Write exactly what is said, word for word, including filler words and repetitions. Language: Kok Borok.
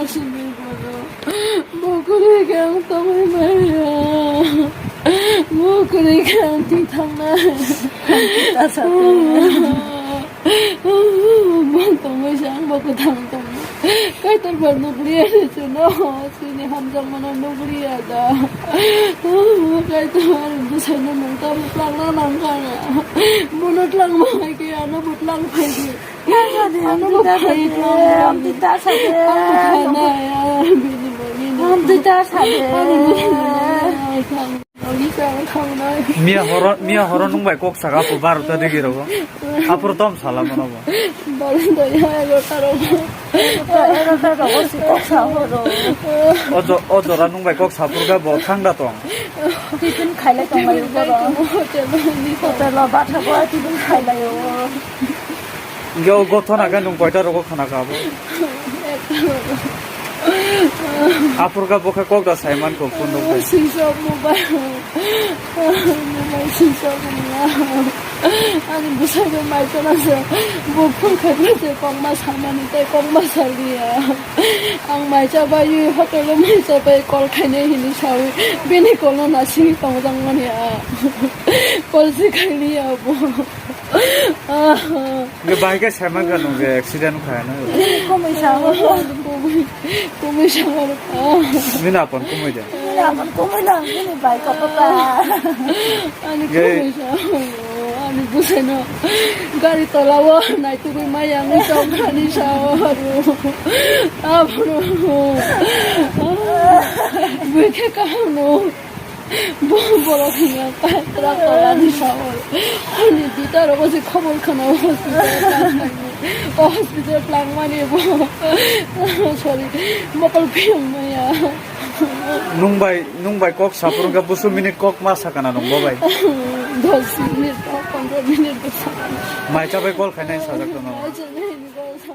Asini bono. Bo kwrwi khe ang tongwi maya. Bo kwrwi khe ang thwi thangnai. Bo tongwi se ang bo kwthang tongo. Kaitor bar nukliya ni chwngno. Chini hamjakmano nukliya da. Kaitor bwsaino nung tamo tlangna nangkha. Bono tlangma hai khe ano bo tlang phai di. Ano bo phai di. Ang twi ta sa de. Ang twi ta sa de. Miya horo, miya horo nung bai kok saka po barota digi rogo. Apor tom sala mano bo. Barota ya, egarota rogo. Egarota rogo si kok sa horo. Ojo, ojo ra nung bai kok sapur ga bo thang da tong. Tiffin khailai tong bai horo. Hotel ni hotel lo batha bo tiffin khailai o. Yo gothona ga nung koita rogo khana ka bo. Apor ga bo kha kok da saiman ko phone rok. Switch off mobile. Mobile switch off wngya. Ani bwsai bai mai chana se. Bo phone khai bai se kokma samani tei kokma saliya. Ang mai cha bai hotel o mai cha bai call khainai hini sawi. Bini call no nasing tong jang mani a. Call si khailiya bo. Nge bai khe saiman ga nung je accident kha na. Komoi sa ho. Komoi, komoi sa ho. Mina apon komoi de. Mina apon komoi na, mina bai ko papa. Ani komoi sa ho. Ani bwsai no. Gari tola o nai tugui mai ang tong khani sa ho. Abro. Bui khe kaham no. Bo borok hiya paitra tolani sao. Ani bita rogo se khobor khana hospital tangmani. O hospital tangmani bo. Sorry. Mokol phiyong maya. Nung bai, nung bai kok sapur ga busu minute kok ma sakana nung bo bai. Dos minute, pondro minute. Mai cha bai call khainai sajak tono. Acha nai ni call sa.